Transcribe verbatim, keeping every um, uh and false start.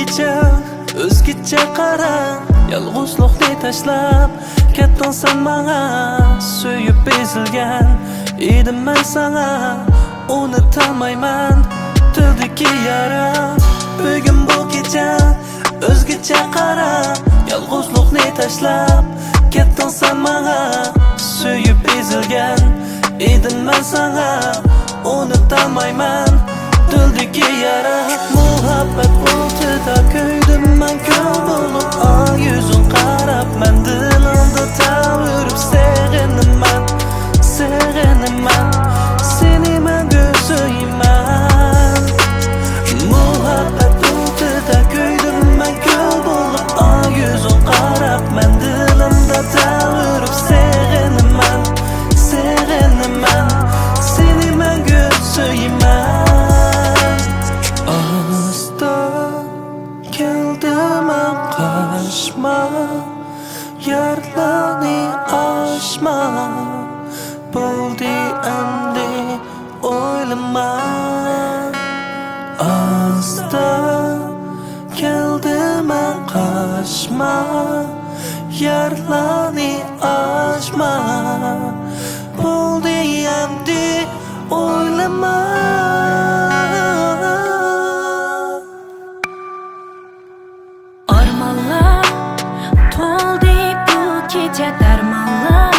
كېچە ئۆزگىچە قارا، يالغۇزلۇقنى تاشلاپ كەتتىڭ سەن ماڭا. سۆيۈپ ئېزىلگەن ئىدىم مەن ساڭا، ئۇنتالمايمەن دىلدىكى يارا. بۈگۈن بۇ كېچە ئۆزگىچە قارا، يالغۇزلۇقنى تاشلاپ كەتتىڭ سەن ماڭا. سۆيۈپ ئېزىلگەن ئىدىم مەن ساڭا، ئۇنتالمايمەن دىلدىكى يارا. مۇھەببەت ئوتىدا كۆيدۈم مەن كۈل بولۇپ، ئاق يۈزۈڭ قاراپ مەن دىلىمدا تەۋرىپ سېغىنىمەن، سېغىنىمەن، سېنى مەڭگۈ سۆيىمەن. مۇھەببەت ئوتىدا كۆيدۈم مەن كۈل بولۇپ، ئاق يۈزۈڭ قاراپ مەن دىلىمدا تەۋرىپ سېغىنىمەن، سېغىنىمەن، سېنى مەڭگۈ سۆيىمەن. ئاستا كەلدىم مەن قاچما، يارلارنى ئاچما، بولدى ئەمدى ئويلىما. ئاستا كەلدىم مەن قاچما، يارلارنى ئاچما، بولدى ئەمدى ئويلىما. ئارمانلار تولدى بۇ كېچە، دەرمانلار